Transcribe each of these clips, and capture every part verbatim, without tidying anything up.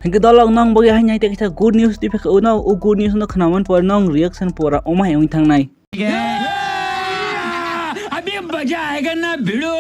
Hingke dolok nong bagwi haini hai tei kaisa good news twi phekha uno, o good news no khnaman por nong reaction pora omo hai wng thangnai. अभी मजा आएगा ना भिड़ो।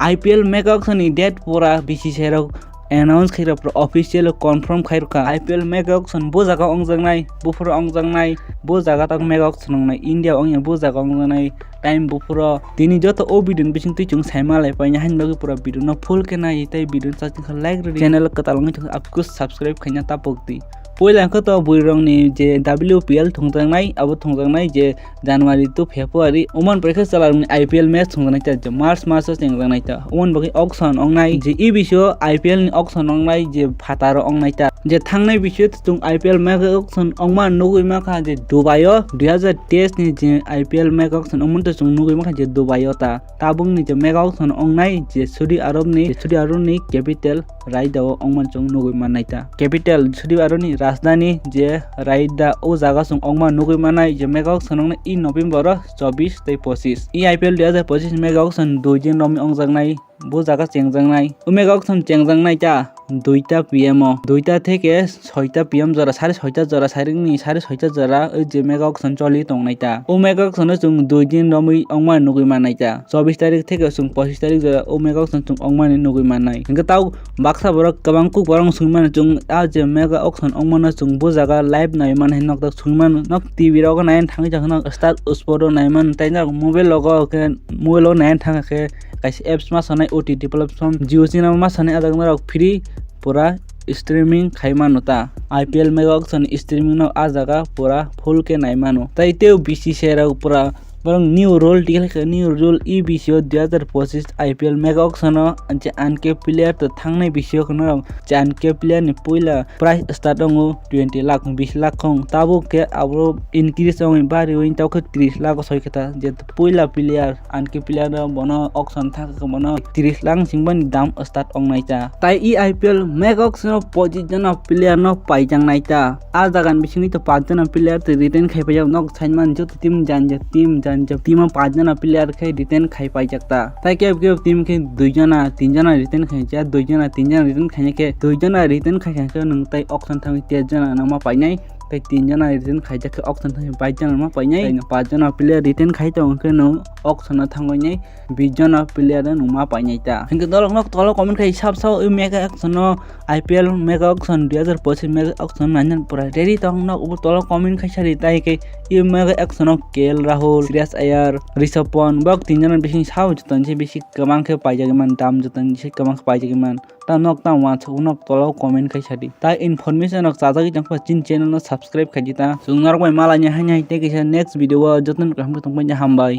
I P L mega auction ni date pura B C C I rok announce khairok, pura official confirm khairokha. I P L mega auction bo jaga ongjaknai, buphuru ongjaknai, bo jaga tak mega auction wngnai, India ongya bo jaga ongjaknai time buphuru. Tini joto o video ni bising twi chwng saima lai paina, haini bagwi pura video no full khe nai tei video no chaching kha like rwdi, channel kwtal wngwi thangkha apku subscribe khaina tapok di. Puila khe to bwrwi rokni je W P L thungjaknai, abo thungjaknai je January to February, oman pore khe chwla rokni I P L match thungjaknai ta, je March maso chengjaknai ta. Oman bagwi auction ongnai je e bisio I P L ni auction ongnai je phataro ongnai ta. Je thangnai bisio chwng I P L mega auction ongma nugwi mankha je Dubai o dui hazar teis ni je I P L mega auction ongmani to chwng nugwi mankha je Dubai o ta. Tabukni je mega auction ongnai je Saudi Arab ni, Saudi Arab ni capital Raida o ongmani chwng nugwi mannai ta. Capital Saudi Arab ni rajdhani je Raida o jaga chwng ongma nugwi mannai je mega auction wngnai e November o chobbish tei pochish. E I P L dui hazar pochish mega auction dui din romwi ongjaknai, bo jaga chengjaknai. O mega auction chengjaknai ta duita P M o, duita theke soita P M jora, sare soita jora, sairingni sare soita jora o je mega auction choli tongnai ta. O mega auction o chwng dui din romwi ongma nugwi mannai ta. Chobbish tarik theke chwng pochish tarik jora o mega auction chwng ongmani nugwi mannai. Hingke tau baksa borok kwbang kuk borok swngwi mano chwng, ah, je mega auction ongmano chwng bo jaga live nai mano hinwi nok tak swngwi mano. Nok T V rogo nai thangwi jakha nok Star Sport o nai mano, tei nok mobile rogo khe, mobile o nai thangkha khe kaisa apps ma sanai O T T platform Jio cinema ma sanai, ah jaga norok free pura streaming khai mano ta. I P L mega auction streaming no ah jaga pura full khe nai mano. Tei tei B C C I rok pura borok new rule tikhe khe, new rule e bisio dui hazar pochish I P L mega auction o je uncapped player to thangnai bisio kheno je uncapped player ni puila price start wngo twenty lakh, bis lakh khong, tabuk khe abo increase wngwi bari wngwi tokhe tris lakh o soi khe ta, je puila player uncapped player no bono auction thangkhe bono tris lakh singmani dam start wngnai ta. Tai e I P L mega auction o pochis jona player no paijaknai ta. Ah jaga ni bisingtwi to pach jona player twi retain khai paijak, nok saimani joto team janja, team janja, team o pach jona player khe retain khai paijak ta. Tai kebo kebo team khe dui jona, tin jona retain khaijak, dui jona, tin jona retain khaina khe, dui jona retain khai khe nwng tai auction thangwi ter jona no ma painai, tai tin jona retain khaijak khe auction thangwi bais jona no ma painai, tai pach jona player retain khai tongo khe nwng auction o thangwi nai bis jona player no nwng ma painai ta. Hingke dolok nok tolo comment khai sab sao mega auction no I P L mega auction dui hazar pochish mega auction nainani pura ready tong nok ubo tolo comment khai sadi tai khe e mega auction o K L Rahul, Shreyas Iyer, Rishabh Pant bok tin jona bising sao joto ni se bisi kwbang khe paijak man, dam joto ni se kwbang khe paijak man. Ta nok ta wansuk nok tolo comment khai sadi. Ta information rok chajagwi tongkha chini channel no subscribe khaidi ta. Chwng norok bai malai ni haini hai tei kaisa next video o joto ni kaham khe tongpai hambai.